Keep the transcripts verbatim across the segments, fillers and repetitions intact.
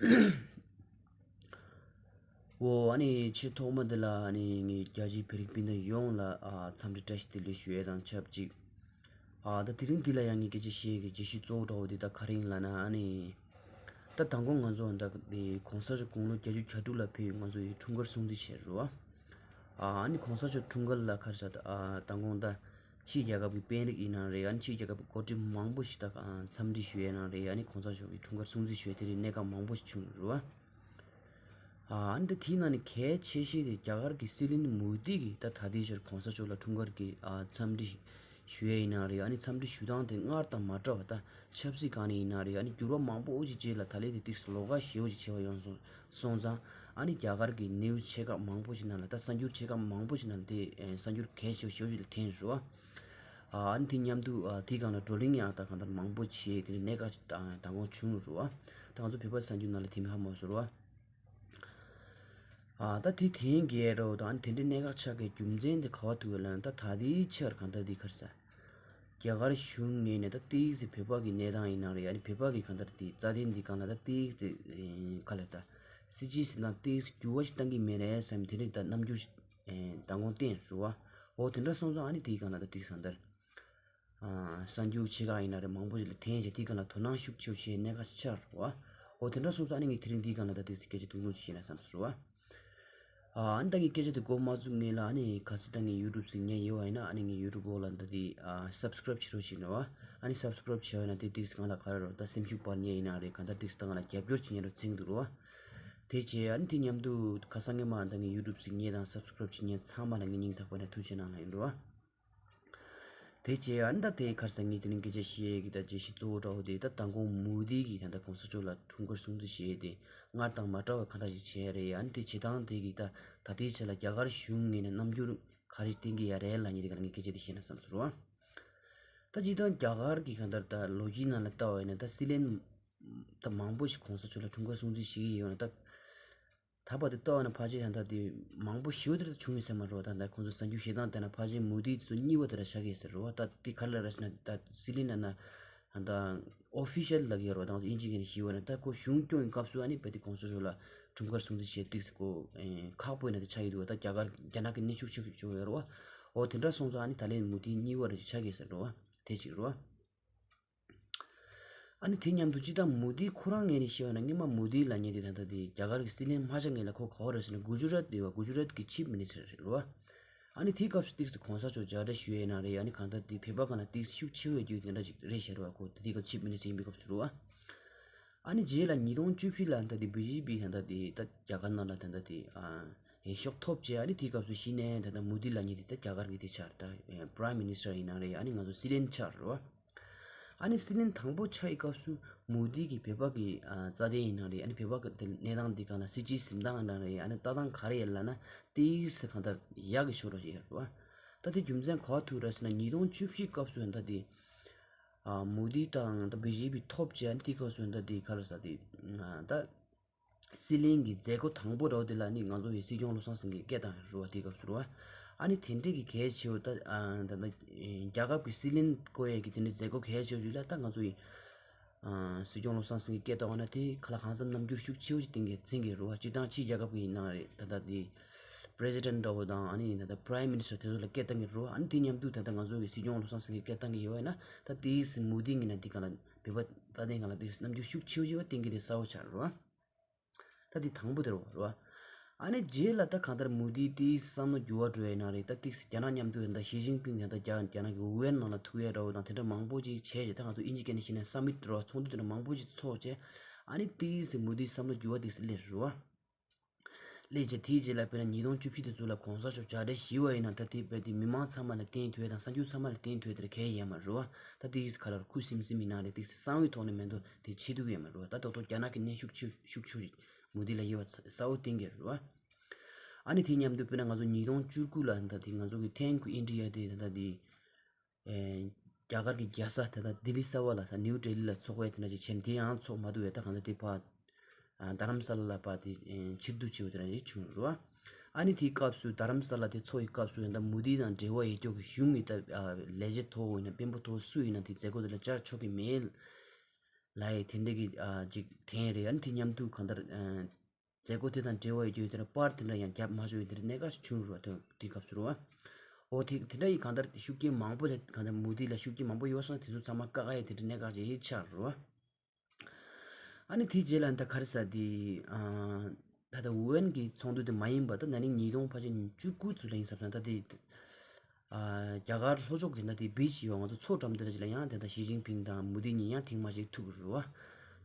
འོ་ཨ་ནི་ཆེས་ཐོག་མ་འདི་ལ་ཨ་ནི་ངས་རྒྱལ་སྤྱིའི་བོད་རིགས་སྤུན་ཟླ་ཡོངས་ལ་ཨ་འཚམས་འདྲི་བཀྲ་ཤིས་བདེ་ལེགས་ཞུ་ཡས་དང་ཆབས་ཅིག་ཨ་ད་དེ་རིང་འདི་ལ་ཡང་ངས་སྐད་ཆ་བཤད་ཀྱི་བརྗོད་གཞི་གཙོ་བོ་འདྲ་བོ་འདི་ད་ག་རེ་ཡིན་ལབ་ན། ཨ་ནི་ད་མདང་དགོང་ང་ཚོ་ད་དེ་གོང་ས་མཆོག་དགུང་ལོ་བརྒྱད་ཅུ་གྱ་དྲུག་ལ་ཕེབས་ཡོད་ང་ཚོ་ཡི་འཁྲུངས་སྐར་སྲུང་བརྩི་བྱས་རེད་བ། ཨ་ནི་གོང་ས་མཆོག་འཁྲུངས་སྐར་ལ་ག་རེ་ཟེར་ད་ཨ་མདང་དགོང་ད་ཕྱིའི་རྒྱལ་ཁབ་ཀྱི་དཔོན་རིགས་ཡིན་ན་རེད། ཨ་ནི་ཕྱིའི་རྒྱལ་ཁབ་ཀྱི་འགོ་ཁྲིད་མང་པོ་ཞིག་ད་འཚམས་འདྲི་ཞུ་ཡས་ན་རེད། ཨ་ནི་གོང་ས་མཆོག་གི་འཁྲུངས་སྐར་སྲུང་བརྩི་ཞུ་ཡས་དེ་རིང་གནད་འགག་མང་པོ་ཞིག་བྱུང་ཡོད་རེད་བ། ཨ་ནི་ད་དེའི་ནང་ནས་གལ་ཆེ་ཤོས་དེ་རྒྱ་གར་གྱི་སྲིད་བློན་མོ་དི་གིས་ད་ད་ལྟའི་ཆར་གོང་ས་མཆོག་ལ་འཁྲུངས་སྐར་གྱི་ཨ་འཚམས་འདྲི་ཞུ་ཡས་ཡིན་ན་རེད། ཨ་ནི་འཚམས་འདྲི་ཞུ་སྟངས་དེ་སྔར་དང་མ་འདྲ་བ་ད་ཆབ་སྲིད་སྒང་ནས་ཡིན་ན་རེད། ཨ་ནི་འགྱུར་བ་མང་པོ་ཅིག་རྗེས་ལ་ད་ལན་དེ་ཏིག་ལོགས་ཀ་ཞེ་པོ་ཅིག་བྱས་པ་ཡོང་སོང་སོང་ཙང་། ཨ་ནི་རྒྱ་གར་གྱི་ནིའུ་སི་ཆེ་ཁག་མང་པོ་ཞིག་ནང་ལ་ད་གསར་འགྱུར་ཆེ་ཁག་མང་པོ་ཞིག་ནང་ལ་དེ་ཨེ་གསར་འགྱུར་གལ་ཆེ་ཤོས་ཤིག་ལ་ཐོན་རེད་བ། ཨ་ནི་དེ་མཉམ་དུ་ཨ་དེའི་སྒང་ལ་བགྲོ་གླེང་ཡང་ད་གང་ལྟར་མང་པོ་བྱས་དེ་ནས་གནད་འགག་ཅིག་ད་མདང་དགོང་བྱུང་རེད་བ། ད་ང་ཚོ་བོད་པ་གསར་འགྱུར་ནང་ལ་དེ་མི་ཧ་མ་སོང་རེད་བ། ཨ་ད་དེ་ཐེངས་འགའ་རོ་དང་དེ་འདྲའི་གནད་འགག་ཆགས་ཀྱི་རྒྱུ་མཚན་དེ་ག་བ་ཐུག་ཡོད་ལབ་ན། ད་ད་ལྟའི་ཆར་གང་ལྟར་དེ་ག་རེ་ཟ། རྒྱ་གར་གཞུང་ངོས་ནས་ད་ཏིག་ཙི་བོད་པ་གི་གནས་སྟངས་ཡིན་ན་རེད། ཨ་ནི་བོད་པ་གི་གང་ལྟར་དེ་རྩ་དོན་འདི་སྒང་ལ་ད་ཏིག་ཙི་ཨེ་ག་ལ་ད་སྲིད་སྤྱིའི་སྲིད་ཏང་ཏིག་ཙི་འགྱུར་བ་ཞིག་གཏང་གི་མེད་རེད་བསམ་དེ་རིང་ད་རྣམ་འགྱུར་ཨེ་མདང་དགོང་བསྟན་རུ་བ། འོ་དེ་འདྲ་སོང་ཙང་ཨ་ནི་དེའི་སྒང་ལ་ད་ཏིག་ཙི་གང་ལྟར། ཨ་གསར་འགྱུར་ཆེ་ཁག་ཡིན་ན་རེད་མང་པོ་ཞིག་ལ་ཐེན་བྱས་དེའི་སྒང་ལ་དོ་སྣང་ཤུགས་ཆེ་བྱས་གནད་འགག་ཆགས་རེད་བ། འོ་དེ་འདྲ་སོང་ཙང་ཨ་ནི་ངས་དེ་རིང་འདིའི་སྒང་ལ་ད་ཏིག་ཙི་སྐད་ཆ་ཐུང་ཐུང་ཅིག་བཤད་ན་བསམ་སོང་རེད་བ། ཨ་ནི་ད་ངས་སྐད་ཆ་དེ་འགོ་མ་བཙུགས་སྔོན་ལ་ཨ་ནི་གལ་སྲིད་ད་ངའི་ཡུ་ཊུབ་གཟིགས་མཁན་ཡོད་པ་ཡིན་ན་ཨ་ནི་ངའི་ཡུ་ཊུབ་འོག་ལ་ད་དེ་ཨ་སབ་སི་ཀ་རབ་བྱེད་རོགས་བྱེད་རོགས་བ། ཨ་ནི་སབ་སི་ཀ་རབ་བྱས་པ་ཡིན་ན་དེ་ཏིག་ཙི་ང་ལ་ག་རེ་རོགས་ད་སེམས་ཤུགས་སྤར་མཁན་ཡིན་ན་རེད། གང་ལྟར་ཏིག་ཙི་ད་ང་ལ་རྒྱབ་སྐྱོར་བྱེད་མཁན་རོགས་ཚིག་འདུག་རོགས་བ། དེ་བྱས་ཨ་ནི་དེ་མཉམ་དུ་ཁ་སང་ངས་མ་ད་ངའི་ཡུ་ཊུབ་གཟིགས་མཁན་དང་སབ་སི་ཀ་རབ་བྱེད་མཁན་ཚང་མ་ལ་ངའི་སྙིང་ཐག་པ་ནས་ཐུགས་རྗེ་གནང་ལ་ཡིན་རོགས་བ། དེ་རྗེས་ཨ་ནི་ད་དེ་ཁར་སང་ངས་དེ་རིང་སྐད་ཆ་བཤད་ཀྱི་ད་བརྗོད་གཞི་གཙོ་བོ་འདྲ་བོ་དེ་ད་མདང་དགོང་མོ་དི་གིས་ད་ལྟ་གོང་ས་མཆོག་ལ་འཁྲུངས་སྐར་སྲུང་བརྩི་བྱས་ཏེ་སྔར་དང་མ་འདྲ་བ་ག་འདྲ་ཞིག་བྱས་རེད། ཨ་ནི་དེ་བྱེད་སྟངས་དེ་གིས་ད་ད་ལྟའི་ཆ་ལ་རྒྱ་གར་གཞུང་ངོས་ནས་རྣམ་འགྱུར་ག་རེ་བསྟན་གྱི་ཡ་རེད་ལབ་མཁན་དེ་ག་ལ་ངས་སྐད་ཆ་དེ་བཤད་ན་བསམ་སོང་རོགས། ད་སྤྱིར་བཏང་རྒྱ་གར་གྱི་ག་འདྲ་ད་ལོ་རྒྱུས་ནང་ལ་ལྟ་བ་ཡིན་ན་ད་སྲིད་བློན་ད་མང་པོ་ཞིག་གོང་ས་མཆོག་ལ་འཁྲུངས་སྐར་སྲུང་བརྩི་བྱེད་ཀྱི་ཡོད་ན་ད། ད་བར་དུ་ལྟ་བ་ན་ཕལ་ཆེར་ད་ལྟ་དེ་མང་པོ་ཞེ་པོ་དེ་འདྲ་བྱུང་ཡོད་ས་མ་རེད་བ། ད་ལྟ་ཁོང་ཚོ་གསར་འགྱུར་བཤད་སྟངས་བལྟས་ན་ཕལ་ཆེར་མོ་དི་དེ་ཚོ་གཉིས་པ་དེ་འདྲ་ཆགས་ཀྱི་ཡོད་ས་རེད་བ། ད་དེ་ག་ལ་རེད་ཟེར་ན་ད་སྲིད་བློན་ན་ན་ད་ཨོ་ཕི་ཤལ་ལབ་ཀྱི་ཡོད་རེད་བ། ད་ང་ཚོ་དབྱིན་ཇི་སྐད་ནས་ཞུས་པ་ན་ད་ཁོ་གཞུང་སྐྱོང་གི་སྐབས་སུ་ཨ་ནི་རྦད་དེ་གོང་ས་མཆོག་ལ་འཁྲུངས་སྐར་སྲུང་བརྩི་བྱེད་ཏིག་ཙི་ཁོ་ཁག་པོ་ཡིན་ན་དེ་ཆགས་ཀྱི་འདུག་བ། ད་རྒྱ་གར་རྒྱ་ནག་གི་གནོན་ཤུགས་ཆེ་ཤོས་ཡོད་རེད་བ། འོ་དེ་འདྲ་སོང་ཙང་ཨ་ནི་ད་ལན་མོ་དི་གཉིས་པ་རེད་ཆགས་ཀྱི་ཡོད་ས་རེད་བ། དེ་གཅིག་རེད་བ། ཨ་ནི་དེ་མཉམ་དུ་སྤྱིར་བཏང་མོ་དི་ཁོ་རང་ངོས་ནས་བཤད་པ་ན་སྔོན་མ་མོ་དི་ལབ་མཁན་དེ་ད་ལྟ་དེ་རྒྱ་གར་གྱི་སྲིད་བློན་མ་ཆགས་སྔོན་ལ་ཁོ་ག་པར་རེད་ཟེར་ན་གུ་ཇུ་རཱཏ་དེ་བ་གུ་ཇུ་རཱཏ་གི་ཆིབ་མི་ནི་སི་ཊར་རེད་བ། ཨ་ནི་དེའི་སྐབས་སུ་ཏིག་ཙི་གོང་ས་མཆོག་མཇལ་འཕྲད་ཞུ་ཡས་ན་རེད། ཨ་ནི་གང་ལྟར་དེ་བོད་པ་སྒང་ལ་ཏིག་ཙི་ཤུགས་ཆེ་བའི་རྒྱུ་དེ་འདྲ་ཅིག་རེད་ཤག་རེད་བ། ཁོ་དེ་དུས་སྐབས་ཆིབ་མི་ནི་སི་ཊར་ཡིན་པའི་སྐབས་སུ་རེད་བ། ཨ་ནི་རྗེས་ལ་ཉིས་སྟོང་བཅུ་བཞི་ལ་ད་ལྟ་བི་ཇེ་པི་ད་ལྟ་དེ་ད་རྒྱ་གར་ནང་ལ་ད་ལྟ་དེ་ཨ་འོས་ཤོག་ཐོབ་རྗེས་ཨ་ནི་དེའི་སྐབས་སུ་གཞི་ནས་ད་ལྟ་མོ་དི་ལབ་མཁན་དེ་ད་རྒྱ་གར་གྱི་དེ་ཆགས་ད་པ་རའིམ་མི་ནི་སི་ཊར་ཡིན་ན་རེད། ཨ་ནི་ང་ཚོ་སྲིད་བློན་ཆགས་རེད་བ། ཨ་ནི་སྲིད་བློན་དང་པོ་ཆགས་ཡི་སྐབས་སུ་མོ་དི་གིས་བོད་པ་གི་ཨ་རྩ་དོན་ཡིན་ན་རེད། ཨ་ནི་བོད་པ་གི་དེ་གནས་སྟངས་འདི་སྒང་ལ་སྲིད་སྤྱིའི་གཟེངས་རྟགས་ཡིན་ན་རེད། ཨ་ནི་ལྟ་སྟངས་ག་རེ་ཡིན་ལབ་ན་ཏིག་ཙི་གང་ལྟར་ཡག་གི་ཕྱོགས་རོགས་ཞིག་ཡོད་རེད་བ། ད་དེ་རྒྱུ་མཚན་ག་པར་ཐུག་རེད་ཟེར་ན་ཉིས་སྟོང་བཅུ་བཞི་སྐབས་སུ་ད་དེ་ཨ་མོ་དི་དང་ད་བི་ཇེ་པི་ཐོབ་རྗེས་ཨ་ནི་དེའི་སྐབས་སུ་ད་དེ་ག་རེ་ཟ་དེ་ད། སྲིད་བློན་གྱི་མཛད་སྒོ་དང་པོ་རེད་བ། དེ་ལ་ནི་ང་ཚོ་ཡི་སྲིད་སྐྱོང་བློ་བཟང་སེང་གེས་སྐད་བཏང་རེད་བ། དེའི་སྐབས་སུ་རེད་བ། ཨ་ནི་དེ་འདྲས་ཀྱི་གལ་ཆེ་བ་ད་ཨ་ད་ལྟ་རྒྱལ་ཁབ་ཀྱི་སྲིད་བློན་བསྐོ་ཡས་ཀྱི་དེ་འདྲས་མཛད་སྒོ་གལ་ཆེ་བ་ཞིག་ལ་ད་ང་ཚོ་ཡི་ཨ་སྲིད་སྐྱོང་བློ་བཟང་སེང་གེས་སྐད་བཏང་བ་ན་དེ་ཁ་ལ་གང་འཚམ་རྣམ་འགྱུར་ཤུགས་ཆེ་བ་ཞིག་བསྟན་གྱི་མཚན་གྱི་རེད་བ། སྤྱིར་བཏང་ཕྱིའི་རྒྱལ་ཁབ་ཀྱི་ཡིན་ན་རེད། ད་ལྟ་དེ་པི་རེ་སི་ཌེན་ཊི་འདྲ་བོ་དང་ཨ་ནི་ད་ལྟ་པ་རའིམ་མི་ནི་སི་ཊར་དེ་ཚོ་ལ་སྐད་བཏང་གི་རེད་བ། ཨ་ནི་དེ་མཉམ་དུ་ད་ལྟ་ང་ཚོ་གི་སྲིད་སྐྱོང་བློ་བཟང་སེང་གེས་སྐད་བཏང་གི་ཡོད་བ་ཡིན་ན་ད་དེའི་མུ་མཐུད་ངེས་ན་དེ་ག་ལ་བོད་པ་རྩ་དོན་སྒང་ལ་དེ་རྣམ་འགྱུར་ཤུགས་ཆེ་བ་ཞིག་བ་བསྟན་གྱི་དེ་གསལ་བོ་ཆགས་རེད་བ། ད་དེ་དང་པོ་དེ་རེད་བ། ཨ་ནི་རྗེས་ལ་ད་གང་ལྟར་མུ་མཐུད་དེའི་བསམ་བློ་འགྱུར་བ་འགྲོ་ཡ་ན་རེད། ད་ཏིག་ཙི་རྒྱ་ནག་མཉམ་དུ་ད་ཞི་ཅིན་ཕིང་ད་རྒྱ་རྒྱ་ནག་གི་ཝུ་ཧན་ནང་ལ་ཐུག་ཡ་འདྲ་བོ་དང་དེ་འདྲ་མང་པོ་ཅིག་བྱས་རྗེས་ད་ང་ཚོ་དབྱིན་ཇི་སྐད་ནས་བཤད་ན་སམ་མིཊ་འདྲ་བ་ཚོགས་འདུ་དེ་འདྲ་མང་པོ་ཅིག་ཚོགས་རྗེས་ཨ་ནི་ཏིག་ཙི་མུ་མཐུད་བསམ་བློ་འགྱུར་བ་ཏིག་ཙི་སླེབས་རེད་བ། སླེབས་རྗེས་དེའི་རྗེས་ལ་དཔེར་ན་ཉིས་སྟོང་བཅུ་བཞི་དེ་ཚོ་ལ་གོང་ས་མཆོག་མཇལ་འཕྲད་ཞུས་པ་ཡིན་ན་ད་དེ་རྦད་དེ་མི་མང་ཚང་མ་ལ་བསྟན་ཐུབ་ཡ་དང་གསར་འགྱུར་ཚང་མ་ལ་བསྟན་ཐུབ་ཡ་དེ་གལ་ཡོད་མ་རེད་བ། ད་དེ་ག་ལ་ཁུ་སིམ་སིམ་ཡིན་ན་རེད། དེ་གསང་བའི་ཐོག་ནས་མེད་དོ་དེ་བྱེད་ཐུབ་ཀྱི་ཡོད་མ་རེད་བ། ད་ད་དུང་རྒྱ་ནག་གི་གནོན་ཤུགས་ཆེ་ཤུགས་ཆེ་མུ་མཐུད་ལ་ཡོད་པ་གསལ་བོ་བསྟན་གྱི་རེད་བ། ཨ་ནི་དེ་མཉམ་དུ་དཔེར་ན་ང་ཚོ་ཉིས་སྟོང་བཅུ་དགུ་ལ་ད་དེ་ང་ཚོ་གི་Thank India དེ་ད་ད་དེ། ཨེ། རྒྱ་གར་གྱི་རྒྱལ་ས་དེ་དག་ལྡི་ལི་གསར་པ་ལ་ས་ནིའུ་ཌེ་ལི་ལ་ཚོགས་པའི་དེ་འདྲ་ཅིག་བྱས་ནས་དེ་ཡང་ཚོགས་མ་ཐུབ་པས། ད་གང་ལྟར་དེ་ཕར་ཨ་རྡ་རམ་ས་ལ་ལ་ཕར་དེ་ཨེ་ཕྱིར་བསྡུ་བྱས་པ་དེ་འདྲ་ཅིག་བྱུང་རེད་བ། ཨ་ནི་དེའི་སྐབས་སུ་རྡ་རམ་ས་ལ་དེ་ཚོགས་ཀྱི་སྐབས་སུ་ཡང་ད་མུ་དྷི་དང་འབྲེལ་བ་ཡོད་ཀྱོག་གི་གཞུང་གི་ད་ཨ་ལས་བྱེད་མཐོ་བོ་ཡིན་ན་དཔོན་པོ་མཐོ་བོ་སུ་ཡིན་ན་དེ་མཛད་སྒོ་དེ་ལ་བཅར་ཆོག་གི་མེད། ལ་ཡི་དེ་འདྲ་གི་ཨ་ཅིག་དྲན་རེད། ཨ་ནི་དེ་མཉམ་དུ་གང་ལྟར་ཨ་མཛད་སྒོ་དེ་དང་འབྲེལ་བ་ཡོད་རྒྱུ་དེ་འདྲ་པར་དེ་འདྲ་ཡང་བརྒྱབ་མ་ཆོག་ཡོད་དེ་འདྲ་གནད་འགག་ཞིག་བྱུང་རུ་བ་དེ་དེ་སྐབས་སུ་རུ་བ། འོ་དེ་དེ་འདྲ་ཡི་གང་ལྟར་ཤུགས་རྐྱེན་མང་པོ་ལས་གང་ལྟར་མུ་དི་ལ་ཤུགས་རྐྱེན་མང་པོ་ཡོད་སོང་དེ་ཚོ་ཚང་མ་བཀག་ཡ་དེ་འདྲ་གནད་འགག་ཅིག་ཆགས་རུ་བ། ཨ་ནི་དེའི་རྗེས་ལ་ད་ག་རེ་ཟེར་དེ་ཨ་ད་ལྟ་ཝུ་ཨན་གྱི་ཚོགས་འདུ་དེ་མ་ཡིན་པ་ད་ན་ནིང་ཉིས་སྟོང་ཕལ་ཆེར་བཅུ་དགུ་ཚོ་ལ་ཡིན་ས་བསམ་ད་དེ་ཨ་རྒྱ་གར་ལྷོ་ཕྱོགས་ཀྱི་ད་དེ་བི་ཅི་ཡོད་ང་ཚོ་མཚོ་འགྲམ་དེ་འདྲ་ཅིག་ལ་ཡང་དེ་ད་ཞི་ཅིན་ཕིང་དང་མུ་དི་གཉིས་ཡང་ཐེངས་མ་ཅིག་ཐུག་རུ་བ།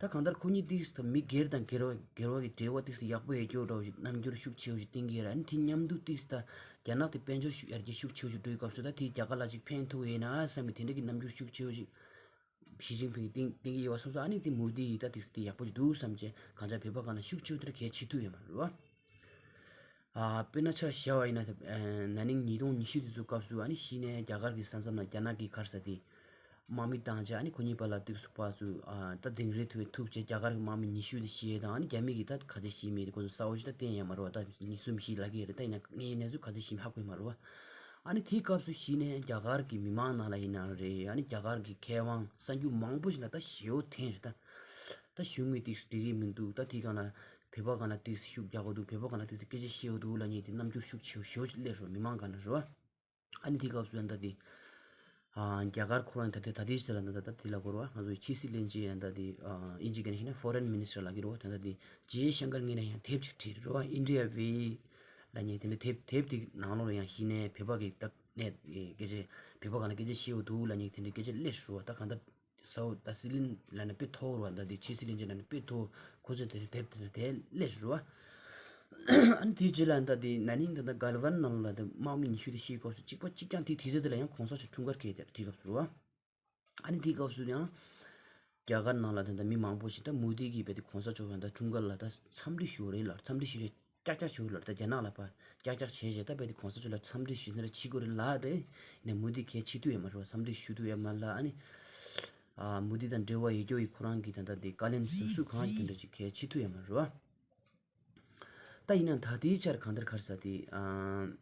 ད་གང་ལྟར་ཁོ་གཉིས་ཏིག་ཙམ་མི་སྒེར་དང་སྒེར་བ་སྒེར་བ་གི་འབྲེལ་བ་ཏིག་ཙམ་ཡག་པོ་ཡོད་སྐྱོ་འདྲ་བོ་ཞིག་རྣམ་འགྱུར་ཤུགས་ཆེ་བོ་ཞིག་བསྟན་གྱི་ཡོད་ར། ཨ་ནི་དེ་མཉམ་དུ་ཏིག་ཙམ་ད་རྒྱ་ནག་དེ་དཔལ་འབྱོར་ཤུགས་ཡར་རྒྱས་ཤུགས་ཆེ་བོ་ཞིག་འགྲོ་བའི་སྐབས་སུ་ད་དེ་རྒྱ་གར་ལ་ཅིག་ཕན་ཐོགས་ཡོད་ན་བསམ་པའི་དེ་འདྲ་གི་རྣམ་འགྱུར་ཤུགས་ཆེ་བོ་ཞིག་ཞི་ཅིན་ཕིང་གིས་བསྟན་བསྟན་གྱི་ཡོད་པ་སོང་ཙང་ཨ་ནི་དེ་མུ་དི་ཡིས་ད་ཏིག་ཙམ་དེ་ཡག་པོ་ཞིག་འདུག་བསམ་བྱས་གང་ཅག་བོད་པ་སྒང་ལ་ཤུགས་ཆེ་བོ་དེ་འདྲ་གལ་ཆེ་ཐུབ་ཡོད་མ་རེད་བ། ཨ་དཔེར་ན་ཆ་བཞག་པ་ཡིན་ན་ད་ཨ་ན་ནིང་ཉིས་སྟོང་ཉི་ཤུ་དེ་ཚོ་སྐབས་སུ་ཨ་ནི་གཞི་ནས་རྒྱ་གར་གྱི་ས་མཚམས་ལ་རྒྱ་ནག་གིས་ག་རེ་ཟེར་དེ་དམག་མི་བཏང་བྱས་ཨ་ནི་ཁོ་གཉིས་བར་ལ་ཏིག་ཙམ་བར་དུ་ཨ་ད་འཛིང་རེས་ཐུབ་ཐུབ་བྱས་རྒྱ་གར་གྱི་དམག་མི་ཉི་ཤུ་དེ་ཤི་ཡས་དང་ཨ་ནི་རྒྱ་མི་གིས་ད་ག་ཚད་ཤི་མེད་དེ་ཁོ་ཚོ་གསལ་པོ་ཞིག་ད་བསྟན་ཡོད་མ་རེད་བ། ད་ཉི་ཤུ་མི་ཤི་ལབ་ཀྱི་ཡོད་རེད། ད་ཡིན་ན་དངོས་གནས་ཚུལ་ག་ཚད་ཤི་མེད་ཧ་གོ་ཡོད་མ་རེད་བ། ཨ་ནི་དེའི་སྐབས་སུ་གཞི་ནས་རྒྱ་གར་གྱི་མི་མང་ནང་ལ་ཡིན་ན་རེད། ཨ་ནི་རྒྱ་གར་གྱི་མཁས་དབང་གསར་འགྱུར་མང་པོ་ཞིག་ལ་ད་ཞེ་པོ་འཐེན་རེད་ད། ད་གཞུང་གིས་ཏིག་ཙམ་འགྲིག་གི་མི་འདུག་ད་དེའི་སྒང་ལ་བོད་པ་སྒང་ལ་ཏིག་ཙམ་ཤུགས་རྒྱག་དགོས་འདུག་བོད་པ་སྒང་ལ་ཏིག་ཙམ་སྐད་ཆ་བཤད་དགོས་འདུག་ལབ་མཁན་དེ་རྣམ་འགྱུར་ཤུགས་ཆེ་ཞེ་པོ་ཞིག་སླེབས་རེད་བ། མི་མང་སྒང་ལ་རེད་བ། ཨ་ནི་དེའི་སྐབས་སུ་ཡང་ད་དེ་ཨ་རྒྱ་གར་ཁོ་རང་ད་དེ་ད་ལྟའི་ཆ་ལ་ད་ད་ད་དེ་ལ་གོ་ར་ང་ཚོའི་ཕྱི་སྲིད་བློན་ཆེན་ཡང་ད་དེ་ཨ་དབྱིན་ཇི་སྐད་ནས་བཤད་ན་ཕོ་རེན་མི་ནི་སི་ཊར་ལབ་ཀྱི་རེད་བ། ད་ད་དེ་ཇེ་ཤང་ཀར་ངོས་ནས་ཡང་དེབ་ཅིག་བྲིས་རེད་བ། ཨིན་ཌི་ཡ་ཝེ་ལབ་མཁན་དེ་འདྲ་དེབ་དེབ་དེ་ནང་ལོགས་ལ་ཡང་གཞི་ནས་བོད་པ་གི་ད་གནས་སྐད་ཆ་བོད་པ་སྒང་ལ་སྐད་ཆ་བཤད་དགོས་འདུག་ལབ་མཁན་དེ་འདྲའི་སྐད་ཆ་སླེབས་རེད་བ། ད་གང་ལྟར་ས་འོག་ད་སྲིད་བློན་ལབ་ན་དཔེ་མཐོ་བོ་རེད་བ། ད་དེ་ཕྱི་སྲིད་བློན་ཆེན་ལབ་ན་དཔེ་མཐོ་བོ་ཁོ་ཚོས་དེ་རིང་དེབ་དེ་ལ་དེ་སླེབས་རེད་བ། ཨ་ནི་དེའི་རྗེས་ལ་ད་དེ་ན་ནིང་ད་ལྟ་གལ་ཝན་ནང་ལ་ད་དམག་མི་ཉི་ཤུ་དེ་ཤི་སྐབས་སུ་གཅིག་པ་གཅིག་རྐྱང་དེ་དུས་ཚོད་དེ་ལ་ཡང་གོང་ས་མཆོག་འཁྲུངས་སྐར་འཁེལ་དེ་དེའི་སྐབས་སུ་རེད་བ། ཨ་ནི་དེའི་སྐབས་སུ་ཡང་རྒྱ་གར་ནང་ལ་ད་ལྟ་མི་མང་པོ་ཞིག་ད་མུ་དི་གིས་རྦད་དེ་གོང་ས་མཆོག་ཡང་ད་འཁྲུངས་སྐར་ལ་ད་འཚམས་འདྲི་ཞུ་བ་རེད་ལ། འཚམས་འདྲི་ཞུ་རེད། ཀྱག་ཀྱག་ཞུ་ལ་ད་རྒྱ་ནག་ལ་ཕར་ཀྱག་ཀྱག་བྱས་བྱས་ད་རྦད་དེ་གོང་ས་མཆོག་ལ་འཚམས་འདྲི་ཞུ་ན་ར་ཕྱི་དགོས་རེད་ལ་རེད། ཡིན་ན་མུ་དི་གལ་ཆེ་ཐུབ་ཡོད་མ་རེད་བ། འཚམས་འདྲི་ཞུ་ཐུབ་ཡོད་མ་རེད་ལ། ཨ་ནི་ཨ་མུ་དི་དང་འབྲེལ་བ་ཡོད་རྒྱུ་ཡི་ཁོ་རང་གི་ད་ལྟ་དེ་བཀའ་ལན་ཟུར་ཟུར་གང་ཞིག་དེ་འདྲ་ཅིག་གལ་ཆེ་ཐུབ་ཡོད་མ་རེད་བ། ད་ཡིན་ན་ད་ལྟའི་ཆར་གང་ལྟར་ག་རེ་ཟེར་དེ་ཨ།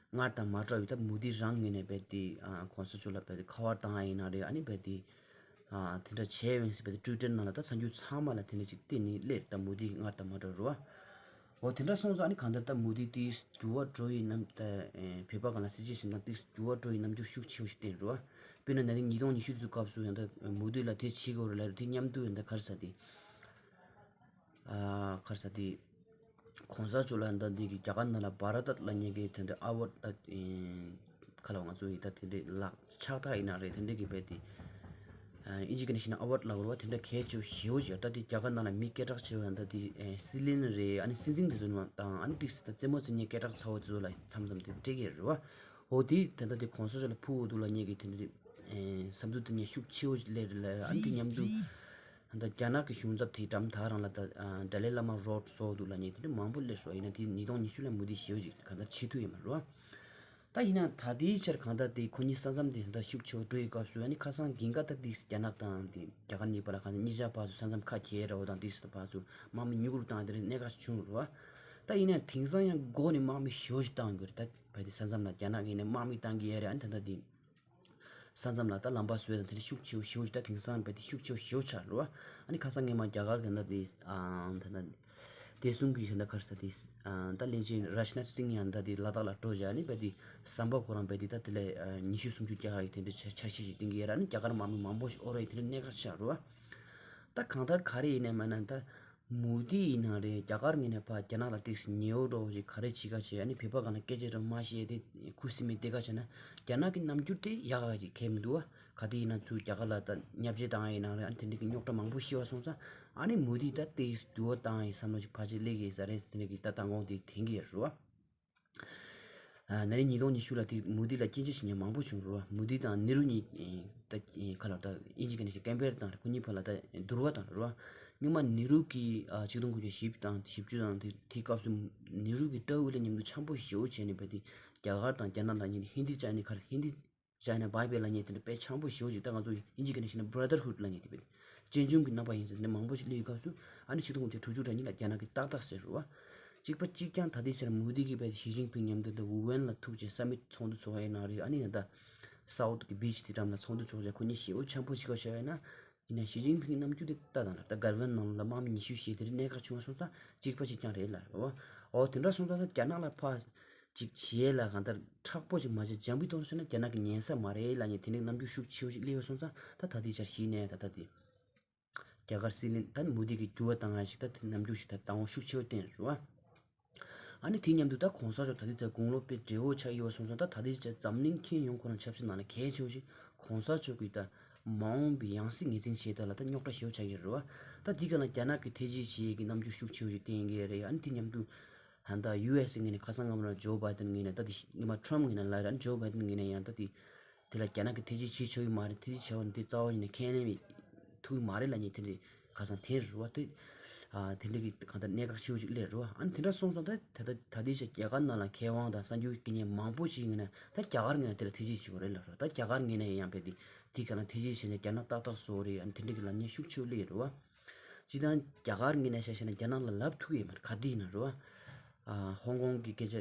སྔར་དང་མ་འདྲ་བའི་ད་མུ་དི་རང་ངོས་ནས་རྦད་དེ་ཨ་གོང་ས་མཆོག་ལ་རྦད་དེ་ཁ་པར་བཏང་ཡ་ཡིན་ན་རེད། ཨ་ནི་རྦད་དེ་ཨ་དེ་འདྲ་བྱས་ཡིན་ཟེར་རྦད་དེ་ཊུའི་ཊར་ནང་ལ་ད་གསར་འགྱུར་ཚང་མ་ལ་དེ་འདྲ་ཅིག་བལྟས་ནས་སླེབས་རེད། ད་མུ་དི་སྔར་དང་མ་འདྲ་རེད་བ། འོ་དེ་འདྲ་སོང་ཙང་ཨ་ནི་གང་ལྟར་ད་མུ་དི་ཏིག་ཙམ་འགྱུར་བ་འགྲོ་ཡི་ནམ་ད་ཨེ་བོད་པ་སྒང་ལ་སྲིད་ཇུས་ཟིན་ན་ཏིག་ཙམ་འགྱུར་བ་འགྲོ་ཡི་རྣམ་འགྱུར་ཤུགས་ཆེ་བོ་ཞིག་བསྟན་རེད་བ། དཔེར་ན་ན་ནིང་ཉིས་སྟོང་ཉི་ཤུ་དུས་སྐབས་སུ་ཡང་ད་མུ་དི་ལ་དེ་བྱེད་དགོས་རེད་ལབ་རེད། དེ་མཉམ་དུ་ཡང་ད་ག་རེ་ཟེར་དེ། ཨ་ག་རེ་ཟེར་དེ། གོང་ས་མཆོག་ལ་ད་འདི་གི་རྒྱ་གར་ནང་ལ་བྷ་ར་ཏ་ལབ་མཁན་གྱི་དེ་འདྲའི་ཨ་ཝར་ཌི་ད་ཨེ་ག་ལ་ང་ཚོ་ཡི་ད་དེ་འདྲའི་ལག་ཕྱག་རྟགས་ཡིན་ན་རེད། དེ་འདྲའི་གི་རྦད་དེ་ཨ་དབྱིན་ཇི་སྐད་ནས་བཤད་ན་ཨ་ཝར་ཌི་ལབ་དགོས་རེད་བ། དེ་འདྲ་གལ་ཆེ་བོ་ཞེ་པོ་ཅིག་ད་དེ་རྒྱ་གར་ནང་ལ་མི་སྐད་གྲགས་ཆེ་བ་ད་དེ་ཨེ་སྲིད་བློན་རེད། ཨ་ནི་སྲིད་འཛིན་དེ་ཚོ་ནང་དང་ཨ་ནི་ཏིག་ཙམ་ད་རྩེད་མོ་རྩེ་མཁན་སྐད་གྲགས་ཚ་བོ་དེ་ཚོ་ལ་མཚམས་མཚམས་དེ་སྤྲད་ཀྱི་རེད་བ། འོ་དེ་དེ་ད་དེ་གོང་ས་མཆོག་ལ་ཕུལ་དགོས་འདུག་ལབ་མཁན་གྱི་དེ་འདྲའི་ཨེ་བསམ་ཚུལ་དེ་ནས་ཤུགས་ཆེ་བོ་སླེབས་རེད་ལ། ཨ་ནི་དེ་མཉམ་དུ་ད་རྒྱ་ནག་གི་གཞུང་ཚབ་དེའི་འགྲམ་དག་རང་ལ་ད་ཨ་ཏཱ་ལའི་བླ་མ་རོགས་བཟོ་འདུག་ལབ་མཁན་དེ་འདྲ་མང་པོ་སླེབས་སོང་། ཡིན་ན་དེ་ཉིས་སྟོང་ཉི་ཤུ་ལ་མུ་དི་ཞེ་པོ་ཅིག་གང་ལྟར་བྱེད་ཐུབ་ཡོད་མ་རེད་བ། ད་ཡིན་ན་ད་ལྟའི་ཆར་གང་ལྟར་དེ་ཁོ་གཉིས་ས་མཚམས་དེ་ད་ཤུགས་ཆེ་བོ་འགྲོ་ཡི་སྐབས་སུ་ཨ་ནི་ཁ་སང་གིན་ག་ད་དེ་རྒྱ་ནག་དང་དེ་རྒྱ་གར་གཉིས་བར་ལ་གང་ལྟར་གཉིས་ཆ་ཕར་ཚུར་ས་མཚམས་ཁ་གྱེས་ར་བོ་དང་དེ་ས་ཕར་ཚུར་དམག་མི་ཉུག་རུ་བཏང་དེ་འདྲ་གནད་འགག་ཅིག་བྱུང་རེད་བ། ད་ཡིན་ན་དེང་སང་ཡང་མགོ་ནས་དམག་མི་ཞེ་པོ་ཅིག་བཏང་དགོས་རེད། ད་བ་དེ་ས་མཚམས་ལ་རྒྱ་ནག་གིས་ནས་དམག་མི་བཏང་གི་ཡོད་རེད། ཨ་ནི་ད་ལྟ་དེ་ས་མཚམས་ལ་ད་ལམ་པ་བཟོས་དང་དེ་འདྲ་ཤུགས་ཆེ་བོ་ཞེ་པོ་ཅིག་ད་དེང་སང་བ་དེ་ཤུགས་ཆེ་བོ་ཞེ་པོ་ཆགས་རེད་བ། ཨ་ནི་ཁ་སང་སྔོན་མ་རྒྱ་གར་གི་ད་དེ་ཨ་ད་ད་བདེ་སྲུང་གི་ད་ག་རེ་ཟེར་དེ་ཨ་ད་བློན་ཆེན་རཱཇ་ནཱཐ་སིང་ཡང་ད་དེ་ལ་དྭགས་ལ་འགྲོ་བྱས་ཨ་ནི་བ་དེ་ཟམ་པ་ཁོ་རང་བ་དེ་ད་དེ་ལས་ཨ་ཉི་ཤུ་སུམ་ཅུ་རྒྱག་ཡག་གི་དེ་འདྲ་འཆར་འཆར་གཞི་ཞིག་བཏིང་གི་ཡོད་རེད། ཨ་ནི་རྒྱ་གར་དམག་མི་མང་པོ་ཞིག་ཨོ་རེད་དེ་འདྲ་གནད་འགག་ཆགས་རེད་བ། ད་གང་ལྟར་ག་རེ་ཡིན་ནའི་མིན་ནའི་ད་མུ་དི་ཡིན་ན་རེད། རྒྱ་གར་ངོས་ནས་ཕར་རྒྱ་ནག་ལ་ཏོག་ཙམ་ཉེ་བོ་འདྲ་བོ་ཞིག་ག་རེ་བྱེད་ག་བྱེད། ཨ་ནི་བོད་པ་སྒང་ལ་སྐད་ཆ་འདྲ་མ་བཤད་དེ་ཁུ་སིམ་མེར་བསྡད་ག་བྱས་ན་རྒྱ་ནག་གི་རྣམ་འགྱུར་དེ་ཡག་ག་ཅིག་གང་ཡང་མི་འདུག་བ། ག་དུས་ཡིན་ན་ཚུར་རྒྱ་གར་ལ་ད་བརྙས་བཅོས་བཏང་ཡ་ཡིན་ན་རེད། ཨ་ནི་དེ་འདྲ་གི་རྙོག་དྲ་མང་པོ་ཤི་བ་སོང་ཙང་ཨ་ནི་མུ་དི་ད་ཏོག་ཙམ་འགྱུར་བ་བཏང་ཡ་ཡིན་བསམ་བློ་ཞིག་ཕལ་ཆེར་སླེབས་ཀྱི་ཡོད་ས་རེད། དེ་འདྲ་གི་ད་མཐའ་འཁོར་དེ་དྲན་གྱི་ཡོད་རེད་བ། ཨ་ན་ནིང་ཉིས་སྟོང་ཉི་ཤུ་ལ་དེ་མུ་དི་ལ་སྐྱོན་བརྗོད་བྱེད་མཁན་མང་པོ་བྱུང་རེད་བ། མུ་དི་དང་ནེ་རུ་གཉིས་ཨེ་ད་ཨེ་ག་ལ་ད་དབྱིན་ཇི་སྐད་ནས་ཀམ་པེར་བཏང་རེད། ཁོ་གཉིས་བར་ལ་ད་བསྡུར་བ་བཏང་རེད་བ། སྔོན་མ་ནེ་རུ་གིས་ཨ་ཆིག་སྟོང་དགུ་བརྒྱ་བཞི་བཅུ་དང་བཞི་བཅུ་དང་དེ་དེའི་སྐབས་སུ་ནེ་རུ་གིས་ཊའོ་ཝི་ལ་མཉམ་དུ་འཆམ་པོ་ཞེ་པོ་བྱས་ནས་བ་དེ་རྒྱ་གར་དང་རྒྱ་ནག་ལ་གཉིས་ཧིན་དི་ཅ་ནི་ག་ཧིན་དི་ཅ་ནི་བྷའི་བྷའི་ལབ་མཁན་དེ་འདྲ་དཔེ་འཆམ་པོ་ཞེ་པོ་ཞིག་ད་ང་ཚོ་དབྱིན་ཇི་སྐད་ནས་བཤད་ན་བྷ་ར་དར་ཧུཌ་ལབ་མཁན་དེ་དཔེ་གཅེན་གཅུང་གི་རྣམ་པ་ཡིན་ཟེར་དེ་འདྲ་མང་པོ་ཞིག་སླེབས་ཡོད་སྐབས་སུ་ཨ་ནི་ཆིག་སྟོང་དགུ་བརྒྱ་དྲུག་ཅུ་རེ་གཉིས་ལ་རྒྱ་ནག་གིས་ཏག་ཏག་ཟེར་རེད་བ། གཅིག་པ་གཅིག་རྐྱང་ད་ལྟའི་ཆར་མུ་དི་གིས་དཔེ་ཞི་ཅིན་ཕིང་མཉམ་དུ་ད་ཝུ་ཝན་ལ་ཐུག་བྱས་ས་མིཊ་ཚོགས་འདུ་ཚོགས་ཡ་ཡིན་ན་རེད། ཨ་ནི་ད་སའུཐ་གི་བི་ཅི་དེ་འགྲམ་ལ་ཚོགས་འདུ་ཚོགས་བྱས་ཁོ་གཉིས་ཞེ་པོ་འཆམ་པོ་ཞིག་ག་བྱས་ཡིན་ན། ཡིན་ན་ཞི་ཅིན་ཕིང་གི་རྣམ་འགྱུར་དེ་ལྟ་དང་ལ། ད་གྷར་ཝན་ནང་ལ་དམག་མི་ཉི་ཤུ་བཞེས་དེ་རིང་གནད་འགག་བྱུང་བ་སོང་ཙང་གཅིག་པ་གཅིག་རྐྱང་རེད་ལ་རེད་བ། འོ་དེ་འདྲ་སོང་ཙང་ད་རྒྱ་ནག་ལ་ཕར་ཅིག་བྱེད་ལ་གང་ལྟར་མཁྲེགས་པོ་ཅིག་མ་བྱས་འཇམ་པོའི་ཐོག་ནས་བཤད་ན་རྒྱ་ནག་གི་ཉན་ས་མ་རེད་ལབ་མཁན་དེ་འདྲའི་རྣམ་འགྱུར་ཤུགས་ཆེ་བོ་ཞིག་སླེབས་ཡོད་སོང་ཙང་ད་ད་ལྟའི་ཆར་གཞི་ནས་ད་ལྟ་དེ་རྒྱ་གར་སྲིད་བློན་ད་མོ་དི་གི་འགྱུར་བ་བཏང་ཡ་ཞིག་ད་དེ་རྣམ་འགྱུར་ཞིག་ད་བཏང་བ་ཤུགས་ཆེ་བོ་བསྟན་རེད་བ། ཨ་ནི་དེ་མཉམ་དུ་ད་གོང་ས་མཆོག་ད་ལྟའི་ཆར་དགུང་ལོ་དཔེ་བགྲེས་པོ་ཆགས་ཡོད་པ་སོང་ཙང་ད་ད་ལྟའི་ཆར་འཛམ་གླིང་ཁྱོན་ཡོངས་ཁོ་རང་ཆབ་སྲིད་ནང་ལ་གལ་ཆེ་བོ་ཞིག་གོང་ས་མཆོག་གི་ད་མ་འོངས་པའི་ཡང་སྲིད་ངོས་འཛིན་བྱེད་སྟངས་ལ་ད་རྙོག་དྲ་ཞེ་པོ་ཆགས་ཀྱི་རེད་བ། ད་འདི་ག་ལ་རྒྱ་ནག་གི་ཐེ་ཇི་བྱེད་ཀྱི་རྣམ་འགྱུར་ཤུགས་ཆེ་བོ་ཞིག་བསྟན་གྱི་རེད། ཨ་ནི་དེ་མཉམ་དུ་ད་ལྟ་ཡུ་ཨེས་ངོས་ནས་ཁ་སང་སྔ་མོ་ར་ཇོ་བྷའི་ཏན་ངོས་ནས་ད་དེ་སྔོན་མ་ཁྲམ་ངོས་ནས་ལབ་ར། ཨ་ནི་ཇོ་བྷའི་ཏན་ངོས་ནས་ཡང་ད་དེ་དེ་ལ་རྒྱ་ནག་གི་ཐེ་ཇི་བྱེད་ཆོག་གི་མ་རེད། ཐེ་ཇི་བྱས་པ་ནི་དེ་རྩ་བ་ཉིད་ནས་ཁས་ལེན་ཐུབ་ཀྱི་མ་རེད་ལབ་མཁན་དེ་འདྲའི་ཁ་སང་དེ་རེད་བ། དེ་ཨ་དེ་འདྲའི་གི་གང་ལྟར་གནད་འགག་ཆེ་བོ་ཞིག་སླེབས་རེད་བ། ཨ་ནི་དེ་འདྲ་སོང་ཙང་ད་ད་ད་ད་ལྟའི་ཆར་རྒྱ་གར་ནང་ལ་མཁས་དབང་དང་གསར་འགྱུར་སྐད་སྙན་མང་པོ་ཞིག་ཡིན་ན་ད་རྒྱ་གར་ངོས་ནས་དེ་ལ་ཐེ་ཇི་བྱེད་དགོས་རེད་ལབ་རེད། ད་རྒྱ་གར་ངོས་ནས་ཡང་དཔེ་དེ་དེ་ག་ལ་ཐེ་ཇི་བྱས་ན་རྒྱ་ནག་ཏག་ཏག་བཟོ་རེད། ཨ་ནི་དེ་འདྲའི་གི་ལབ་མཁན་ཤུགས་ཆེ་བོ་སླེབས་རེད་བ། སྤྱིར་བཏང་རྒྱ་གར་ངོས་ནས་བཤད་བཤད་ན་རྒྱ་ནག་ལ་ལབ་ཐུབ་ཀྱི་ཡོད་མ་རེད། ག་དུས་ཡིན་ན་རེད་བ། ཨ་ཧོང་ཀོང་གི་སྐད་ཆ་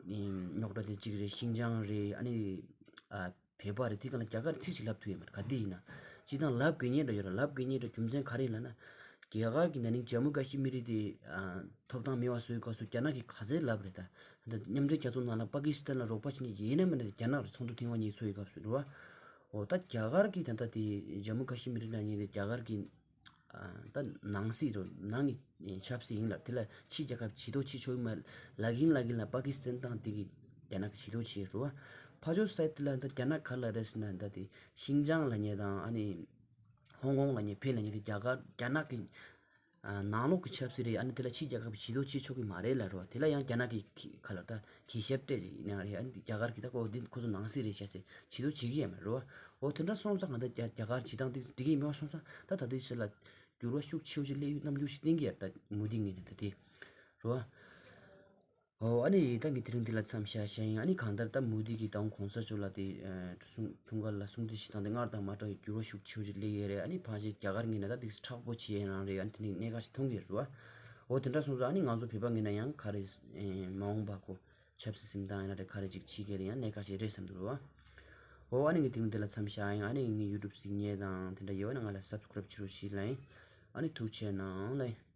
རྙོག་དྲ་དེ་གཅིག་རེད། ཤིན་ཅང་རེད། ཨ་ནི་ཨ་བོད་པ་རེད། དེ་ག་ལ་རྒྱ་གར་ཚིག་ཅིག་ལབ་ཐུབ་ཡོད་མ་རེད། ག་དུས་ཡིན་ན། སྤྱིར་བཏང་ལབ་དགོས་མཁན་འདྲ་ཡོད་རེད། ལབ་དགོས་མཁན་འདྲ་རྒྱུ་མཚན་ག་རེ་ཡིན་ལབ་ན། རྒྱ་གར་གྱི་ན་ནིང་ཇམ་མུ་ཀ་ཤི་མིར་དེ་ཨ་ཐོབ་ཐང་མེད་པ་བཟོ་ཡི་སྐབས་སུ་རྒྱ་ནག་གིས་ག་ཚད་ལབ་རེད། ད་ད་མཉམ་འབྲེལ་རྒྱལ་ཚོགས་ནང་ལ་པ་ཀི་སི་ཐན་ལ་རོགས་པ་བྱེད་མཁན་ཡིན་ན་མིན་ན་རྒྱ་ནག་ལ་ཚོགས་འདུ་ཐེངས་མ་གཉིས་ཚོགས་ཡི་སྐབས་སུ་རེད་བ། འོ་ད་རྒྱ་གར་གྱི་ད་ལྟ་དེ་ཇམ་མུ་ཀ་ཤི་མིར་ལབ་མཁན་དེ་རྒྱ་གར་གྱི་ཨ་ད་ནང་སྲིད་རོ་ནང་གི་ཆབ་སྲིད་ཡིན་ལ། དེ་ལ་ཕྱི་རྒྱལ་ཁབ་ཇུས་གཏོགས་བྱེད་ཆོག་གི་མ་ལབ་ཀྱིན་ལབ་ཀྱིན་ལ་པ་ཀི་སི་ཐན་དང་དེ་གི་རྒྱ་ནག་གི་ཇུས་གཏོགས་བྱེད་རོ། ཕར་ཕྱོགས་སའིད་ལ་ད་རྒྱ་ནག་ག་ལ་རེད་ཟེར་ན་ད་དེ་ཤིན་ཅང་ལབ་མཁན་དང་ཨ་ནི་ཧོང་ཀོང་ལབ་མཁན་བོད་ལབ་མཁན་དེ་རྒྱ་གར་རྒྱ་ནག་གི་ཨ་ནང་ལོགས་ཀྱི་ཆབ་སྲིད་རེད། ཨ་ནི་དེ་ལ་ཕྱི་རྒྱལ་ཁབ་ཀྱིས་ཇུས་གཏོགས་བྱེད་ཆོག་གི་མ་རེད་ལབ་རོ། དེ་ལ་ཡང་རྒྱ་ནག་གིས་ཁ་ལ་ད་གུས་ཞབས་སྤྲད་ཡིན་ན་རེད། ཨ་ནི་རྒྱ་གར་གྱིས་ད་ཁོ་འདི་ཁོ་ཚོ་ནང་སྲིད་རེད་བྱས་ཚེ་ཇུས་གཏོགས་བྱེད་ཀྱི་ཡོད་མ་རེད་བ། འོ་དེ་འདྲ་སོང་ཙང་ང་ད་རྒྱ་རྒྱ་གར་བྱེད་སྟངས་དེ་འགྲིག་གི་མེད་པ་སོང་ཙང་ད་ད་ལྟའི་ཆར་ལ་འགྱུར་བ་ཤུགས་ཆེ་བོ་ཞིག་སླེབས་ཡོད་རྣམ་འགྱུར་ཞིག་བསྟན་གྱི་ཡོད་རེད། ད་མོ་དི་ངོས་ནས་ད་དེ་རེད་བ། འོ་ཨ་ནི་ད་ངས་དེ་རིང་འདི་ལ་མཚམས་བཞག་བཞག་ཡིན། ཨ་ནི་གང་ལྟར་ད་མོ་དི་གིས་ད་གོང་ས་མཆོག་ལ་དེ་ཨ་གསུང་འཁྲུངས་སྐར་ལ་སྲུང་བརྩི་ཞིག་བཏང་སྟེ་སྔར་དང་མ་འདྲ་བའི་འགྱུར་བ་ཤུགས་ཆེ་བོ་ཞིག་སླེབས་ཡོད་རེད། ཨ་ནི་ཕལ་ཆེར་རྒྱ་གར་ངོས་ནས་ད་དེ་མཁྲེགས་པོ་བྱས་ཡིན་རང་རེད། ཨ་ནི་དེ་ནས་གནད་འགག་ཞིག་མཐོང་གི་རེད་བ། འོ་དེ་འདྲ་སོང་ཙང་ཨ་ནི་ང་ཚོ་བོད་པ་ངོས་ནས་ཡང་ག་རེ་ཨེ་མ་འོངས་པ་ཁོ་ཆབ་སྲིད་འཛིན་སྟངས་ཡིན་ན་རེད། ག་རེ་ཅིག་བྱེད་མཁན་རེད། ཡང་གནད་འགག་ཅིག་རེད་བསམ་འདུག་རེད་བ། འོ་ཨ་ནི་ངས་དེ་རིང་འདི་ལ་མཚམས་བཞག་ཡིན། ཨ་ནི་ངའི་ཡུ་ཊུབ་གཟིགས་མཁན་དང་དེ་འདྲ་ཡོད་ན་ང་ལ་སབ་སི་ཀ་རབ་བྱེད་རོགས་བྱེད་ལ་ཡིན། ཨ་ནི་ཐུགས་རྗེ་གནང་ལ་ཡིན།